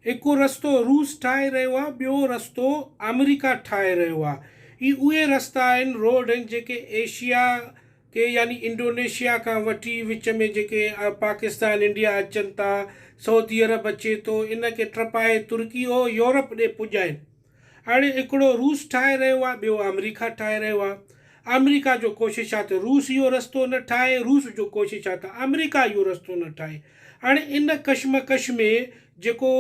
هڪ رستو روس ٺاهي رهيو آهي ٻيو رستو آمريڪا ٺاهي رهيو آهي. هي اهي رستا آهن روڊ آهن جيڪي ايشيا کي يعني انڊونيشيا کان وٺي وچ ۾ جيڪي پاڪستان انڊيا اچن ٿا سعودي عرب اچي ٿو ان کي ٽپائي ترڪي او يورپ ڏي پڄائين. هاڻي هڪڙو روس ٺاهي رهيو آهي ٻيو آمريڪا ٺاهي رهيو آهي. آمريڪا جو ڪوشش آهي ته روس اهو رستو نه ٺاهي، روس جو ڪوشش آهي ته آمريڪا اهو رستو نه ٺاهي. هاڻي ان ڪشمڪش ۾ جيڪو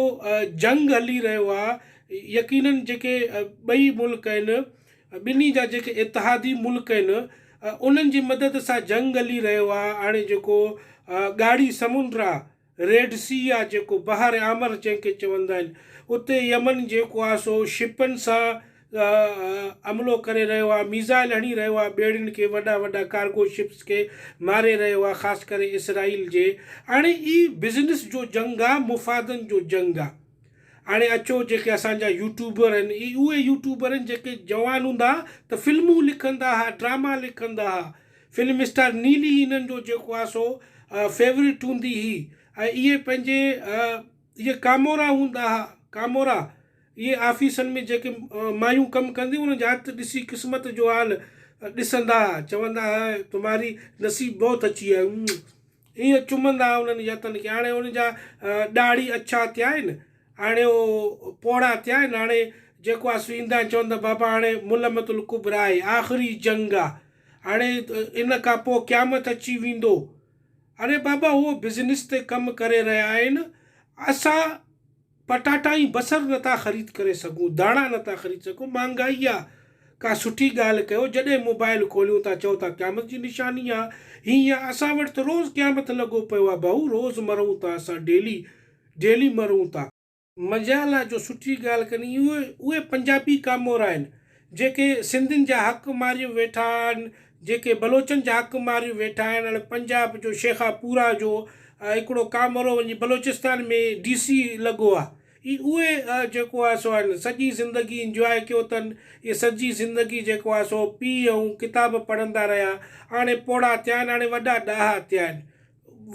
جنگ هلي رهيو آهي يقينن جيڪي ٻئي ملڪ آهن ٻنهي جا جيڪي اتحادي ملڪ آهن انهن جي مدد سان جنگ هلي رهيو آهي. هاڻي جيڪو ڳاڙهي سمنڊ آهي ريڊ سي آ جيڪو بحر احمر جنهن کي چوندا آهن اتي يمن جيڪو آ سو شپن سان حملو ڪري رهيو آ ميزائل هڻي رهيو آ ٻيڙين کي وڏا وڏا ڪارگو شپس کي ماري رهيو آ خاص ڪري اسرائيل جي هاڻي هي بزنس جو جنگ آ مفادن جو جنگ آ هاڻي اچو جيڪي اسان جا يوٽيوبر آهن هي اهي يوٽيوبر آهن جيڪي جوان هوندا ته فلمون لکندا ها ڊراما لکندا ها فلم اسٽار نيلي انهن جو جيڪو آهي سو فيورٽ هوندي هئي ۽ اهي پنهنجي اهي ڪامورا هوندا ها ڪامورا اهي آفيسن ۾ جيڪي مايون ڪم ڪنديون انهن جا هٿ ڏسي قسمت جو حال ڏسندا ها چوندا ها تمهاري نصيب بهت اچي هي ائين چمندا ها انهن يتن کي. هاڻي انهن جا ڏاڙهي اڇا ٿيا آهن، هاڻي هو پوڙها ٿيا آهن، هاڻي جيڪو آ سو ايندا آهن چون ته بابا هاڻي ملمت الڪبريٰ آهي، آخري جنگ آ، هاڻي ان کان پوء قيامت اچي ويندو. اڙي بابا هو بزنس تي ڪم ڪري رهيا آهن، اسان پٽاٽا ۽ بصر نه ٿا خريد ڪري سگهون، ڌاڻا نه ٿا خريد سگهون، مهانگائي آ، ڪا سٺي ڳالهه ڪيو، جڏهن موبائل کوليون ٿا چئو ٿا قيامت جي نشاني آ، هيئن آ، اسان وٽ ته روز قيامت لڳو پيو آ ڀائو، روز مرون ٿا اسان ڊيلي ڊيلي مرون ٿا. مجال آ جو سٺي ڳالهه ڪن، اهي اهي پنجابي ڪامورا آهن، جيڪي سنڌين جا حق ماريون ويٺا آهن، جيڪي بلوچن جا حق ماريون ويٺا آهن، هاڻي پنجاب جو شيخا پورا جو هڪڙو ڪامورو وڃي بلوچستان ۾ ڊي سي لڳو آهي، هي اهي جيڪو آهي سو آهن، سڄي زندگي انجواء ڪيو اٿن، اهي سڄي زندگي جيڪو آهي سو پي ۽ ڪتاب پڙهندا رهيا، هاڻي پوڙها ٿيا آهن، هاڻي وڏا ڏاها ٿيا آهن،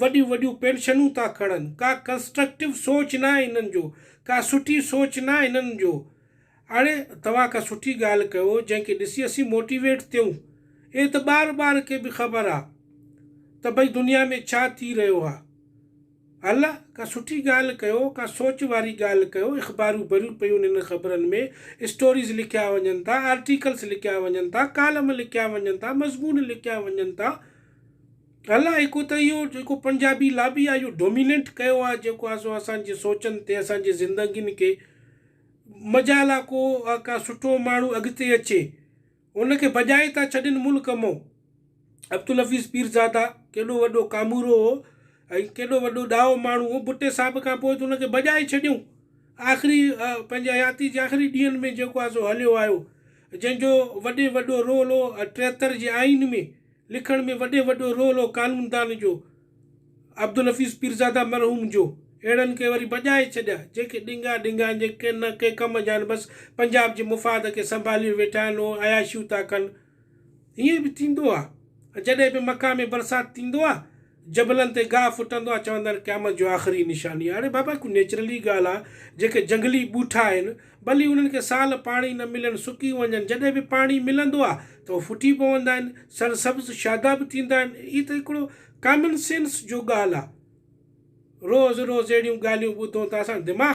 وڏيون وڏيون پينشنون ٿا کڻن، ڪا ڪنسٽرڪٽو سوچ ناهي هنن جو، ڪا سٺي سوچ ناهي هنن جو. اڙي توهان ڪا سٺي ڳالهه ڪيو جنهن کي ڏسي اسين موٽيويٽ ٿيون. اهي ته ٻار ٻار کي به خبر آ ته ڀئي دنيا ۾ ڇا ٿي رهيو آ. هل ڪا سٺي ڳالهه ڪيو، ڪا سوچ واري ڳالهه ڪيو، اخبارون ڀريون پيون آهن انهن خبرن ۾، اسٽوريز لکيا وڃن ٿا، آرٽيڪلس لکيا وڃن ٿا، ڪالم لکيا وڃن ٿا، مضمون لکيا وڃن ٿا. هل هڪ ته اهو جيڪو پنجابي لابي آ اهو ڊومينيٽ ڪيو آ جيڪو آ سو اسان جي سوچن تي اسان جي زندگين کي. مجال آ ڪو ڪا سٺو ماڻهو اڳتي اچي. ان کي ڀڄائي ٿا ڇڏين ملڪ مون. عبدالحفيظ پيرزاده ڪيڏو وڏو ڪامورو هو ۽ ڪيڏو وڏو ڏاهو ماڻهو هو. ڀٽي صاحب کان پوء ته ان کي ڀڄائي ڇڏيون. آخري پنهنجي حياتي جي آخري ڏينهن ۾ جيڪو آ سو هليو آيو. جنهن جو وڏي وڏو رول هو 73 جي آئين ۾ لکڻ ۾ وڏي وڏو رول هو قانوندان جو. عبدالحفيظ پيرزاده مرحوم جو اهڙن کي وري ڀڄائي ڇڏيا، جيڪي ڏنگا ڏنگا آهن، جيڪي نه ڪنهن ڪم جا آهن، بس پنجاب جي مفاد کي سنڀاليون ويٺا آهن، اهي عياشيون ٿا ڪن. ائين به ٿيندو آهي. جڏهن به مڪان ۾ برسات ٿيندو آهي، جبلن تي گاهه ڦٽندو آهي، چوندا آهن قيامت جو آخري نشاني آهي. اڙي بابا هڪ نيچرلي ڳالهه آهي، جيڪي جنگلي ٻوٽا آهن، ڀلي انهن کي سال پاڻي نه ملن، سڪي وڃن، جڏهن به پاڻي ملندو آهي ته اهي ڦٽي پوندا آهن، سرسبز شاداب ٿيندا آهن. هي ته هڪڙو ڪامن سينس جو ڳالهه آ. روز روز اهڙيون ڳالهيون ٻڌون ته اسان جو دماغ.